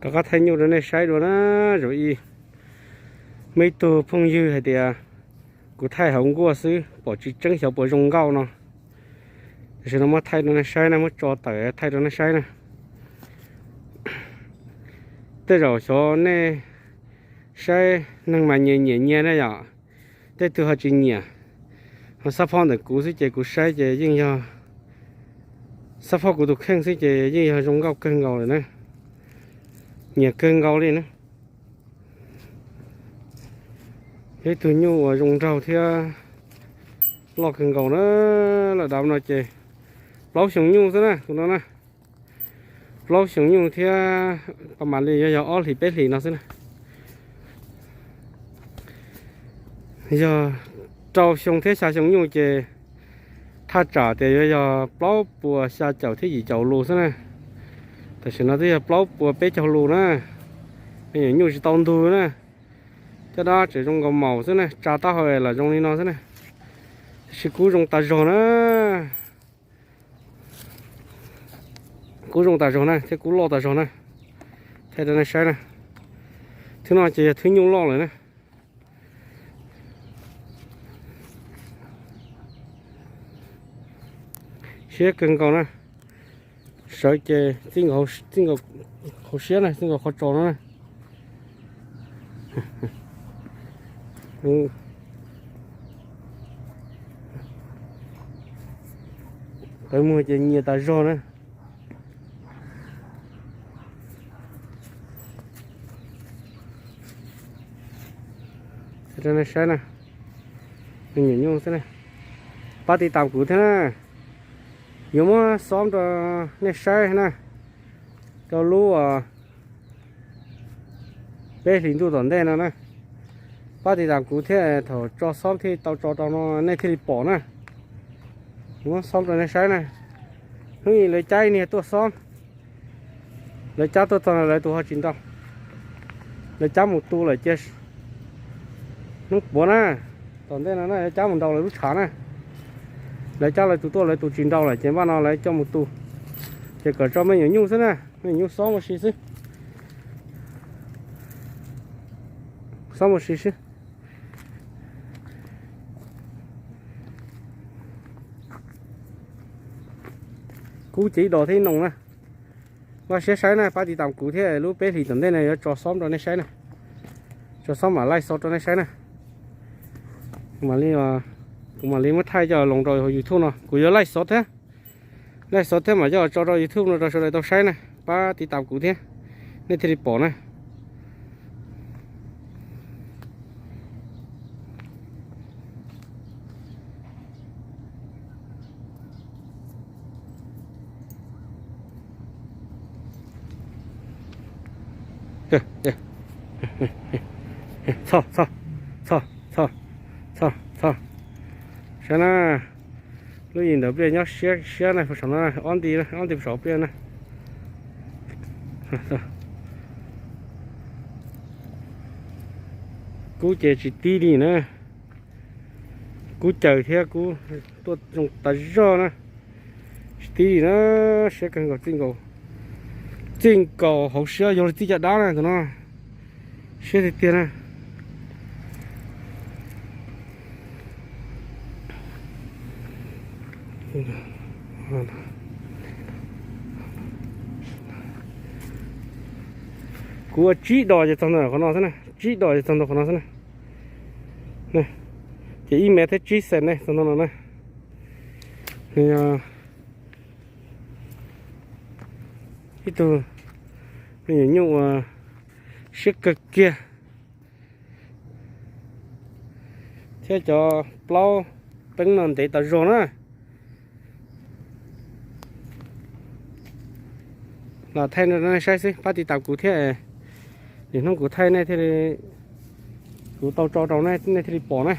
Rov qab thaij nyuj rau nej saib dua na. Zaum ib, muaj ib tug phooj ywg hais tias kuv thaij hauv nkuaj xwb pom tsis tseeb xyov puas zoo nkauj no. Tam sim no muab thaij rau nej saib na, muab tso tawm thaij rau nej saib na. Tej zaum xyov nej saib neeg mas nyias nyiam nyias ne yom, tej tug ho tsis nyiam. Ho xab phob ntawm kuv xwb ces kuv saib ces yeej yog xab phob kuv tus kheej xwb ces yeej yog zoo nkauj kawg nkaus lawm na, nyiam kawg nkaus li na. Yog ib tug nyuj uas zoo nraug thiab loj kawg nkaus na. Lawm dav no ces plaub xyoos nyuj xwb na tus no na. Plaub xyoos nyuj thiab, pas mam li yuav yog ob hlis peb hlis no xwb na. Yog rau xyoo thiab xya xyoo nyuj ces thaj tsam tias yuav yog plaub puas xya caum thiab yim caum lus xwb na. Tam sim no twb yog plaub puas peb caug lus na. Me nyuam nyuj tsis tau ntug na, caj dab tseem zoo nkaus maum xwb na, tsa taub hau los zoo li no xwb na. Tab sis kub zoo tas zog na. Kub zoo tas zog na thiab kub loj tas zog na. Thaij rau nej saib na. Thwb no ces yog thwb nyuj loj lawm na. Siab kawg nkaus na. Sawv ces txij nkaus hauv siab na, txij nkaus qhov tsos no na. Qhov muag ces nyias tas zog na. Rau nej saib na, me nyuam nyuj xwb na. Pab tiv tam kuv thiab na, yuav muab xob rau nej saib na, rau lub peb hlis ntuj tom ntej no na. Pab tiv tam kuv thiab, thaum tso xob thiaj tau tso rau no nej thiaj li pom na. Yuav muab xob rau nej saib na. Hnub ib lawv cab ib niag tuaj xob, lawv cab tuaj txog lawv tus ho tsis nrau, lawv cab mus tu lawm cia hnub puav na. Tom ntej no na lawv cab mus nrau lawv lub tshav na. Lawv cab lawv tus tuaj lawv tus tsis nrau lawm ces npaj no lawv coj mus tu. Ces kom tso me nyuam nyuj xwb na, me nyuam nyuj xob ua si xwb. Xob ua si xwb. Kub ces ib dos thiab ib noos na. Vaj siab saib na, pab tiv tam kuv thiab, lub peb hlis tom ntej no yuav tso xob rau nej saib na. Tso xob mam laij xov rau nej saib na. Kuv mam li, kuv mam li muab thaij coj los rau hauv YouTube no, kuv yuav laij xov thiab. Laij xov thiab mam coj tso rau YouTube no rau sawv daws tau saib na. Pab tiv tam kuv thiab, nej thiaj li pom na. Txhob, txhob, txhob, txhob, txhob, txhob. Saib na, lub yim ntawd pliaj nyob siab siab na, puag saum no, ob nti, ob nti puag saum pliaj na. Kub ces tsis tib li na. Kub caws thiab kub tuaj zoo tas zog na. Tsis tib li na, siab kawg nkaus, txij nkaus hauv siab yog li txij caj dab na tus no. Siab tiag tiag na. Kuv ua tsib dos ces txog ntawm qhov no xwb na, tsib dos ces txog ntawm qhov no xwb na. Ces ib mev thiab tsib xees ne txog ntawm no na. Ib tug me nyuam nyuj uas siab kawg kiag thiab cov plaub teeb no ntev tas zog na. Los thaij rau nej saib xwb, pab tiv tam kuv thiab. Lwm hnub kuv thaij nej thiaj li, kuv tau tso rau nej thiaj li pom na.